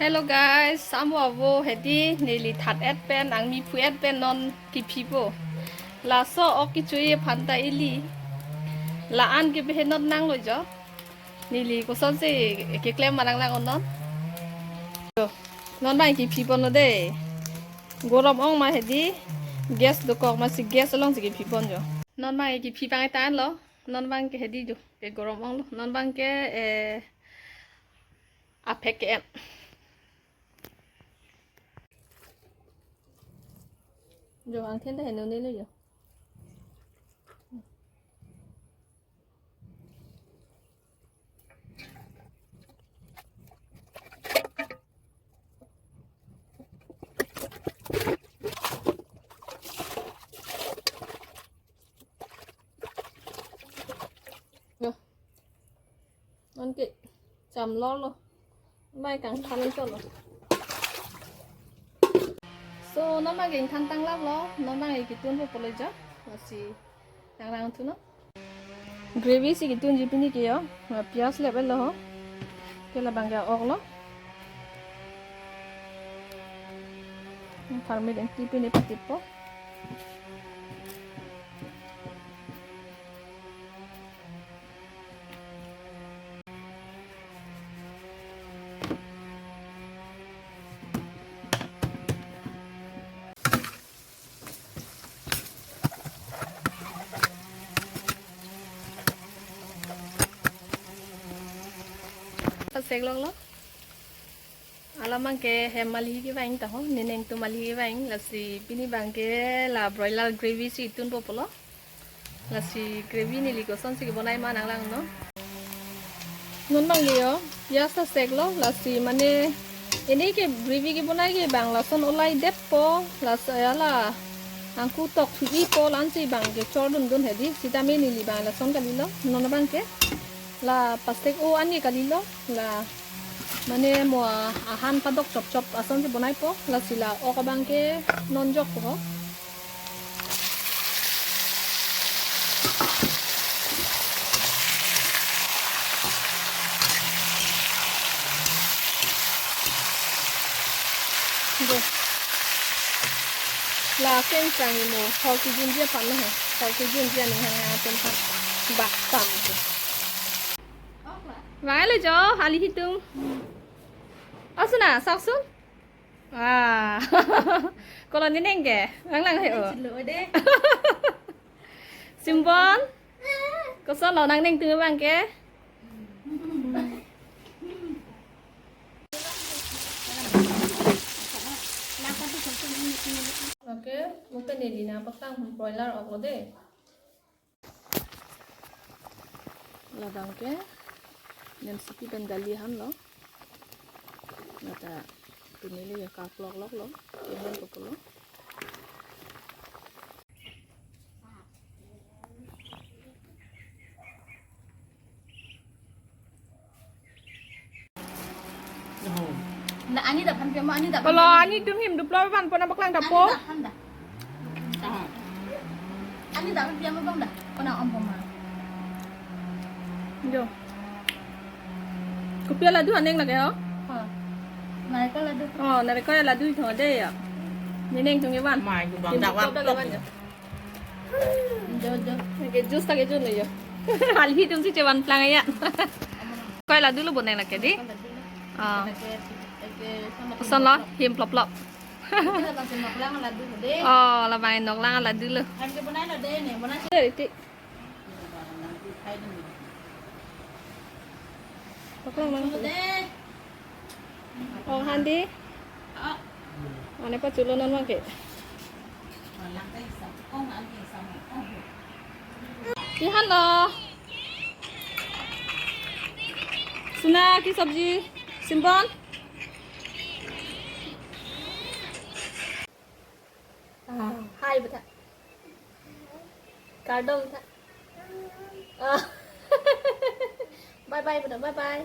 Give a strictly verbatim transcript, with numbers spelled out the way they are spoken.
Hello guys, amo avo hedi neli that et pen, angmi phu et pen non kiphipo. Laso ok kecho-e aphan ta ili. La-an ke behenot nanglo jo. Neli kosonsi keklem ma nanglang-o non. Jo, non abang kiphi ponlo de. Gorom ong ma hedi. Gas dokok masi gas alongsi kiphi pon jo. Non abang kiphi pang-et tanglo. Non abang ke hedi jo. Ke gorom onglo. Non abang ke, eh, aphek ke-en. Jo, angthin ta heno nelo jo. Jo. Non ke cham lorlo. Mai kangthan cholo. So, non abang ke ingthan tanglaplo, non abang ke ketunpo pulo jo. Lasi nanglangthu non. Gravy si ketunji pini ke jo. Piyaj lep-etlo ho. Ke labang ke oklo. Tharmit ingti pini patitpo. Pasek longlo. Alam abang ke hem malihi kevang ta ho, ne neng atum malihi kevang, lasi pini abang ke la broiler gravy si tunpo pulo. Lasi gravy neli kosonsi kebonai ma nanglang non. Non abang ke jo, piyaj ta seklo, lasi mane ini ke gravy kebonai ke abang lason olai detpo, lasi hala angku tok thu-ipo, la-ansi abang ke chordundun hedi, sitame neli abang lason kalilo, non abang ke la pasek o ani kalilo, la mane mo ahan padok chop chop asonsi bonaipo, lasi la ok abang ke non jokpo ho. Jo. La keng chang imo, hor kejunji aphan lo he. Hor kejunji aning hang hang atum aphan. Bak tam ke. Vanglo jo, hali hitung. Asun na, saksun? Ah. Kolon ne neng ke? Nanglang he-o. Chilo de. Simbon. Kosonlo nang neng tung abang ke? Okay, mungkin ini na pasang broiler oklo de. Labang ke, nem sipi pen dali ahan lo. Nata pini le ya kaklok lok lo, kemen ko pulo. Na, ani dak aphan piama, ani dak aphan. Kalau piama. Ani dum him duplo aphan pona paklang dapo. Ani dak aphan dah. Ah. Ani dak aphan piama bang dah. Pona om poma. Jo. Kopi aladu aneng lake ho? Ha. Narikol ladu. Oh, narikol ladu ito de ya. Ne neng tung iwan. Mai, du bang dak wap. Jo, jo. Lake juice ta ke jun lo jo. Hali atum si chevan plang ya. Koi ladu lo bonai lake di? Ladu lo. Ah. Lake, lake, koson lo, him plop plop. Kita bang nok lang ladu lo de. Oh, labang nok lang ladu lo. Ham ke bonai lo de ne, bonai. Dari ti. Paklang mang. Lo de. Oh, handi. Oh. Ane pachulo non mang ke. Ihan lo. Suna ki sabji, Simbon. Ah, hi beta. Kardom ta. Ah. Bye bye beta, bye bye.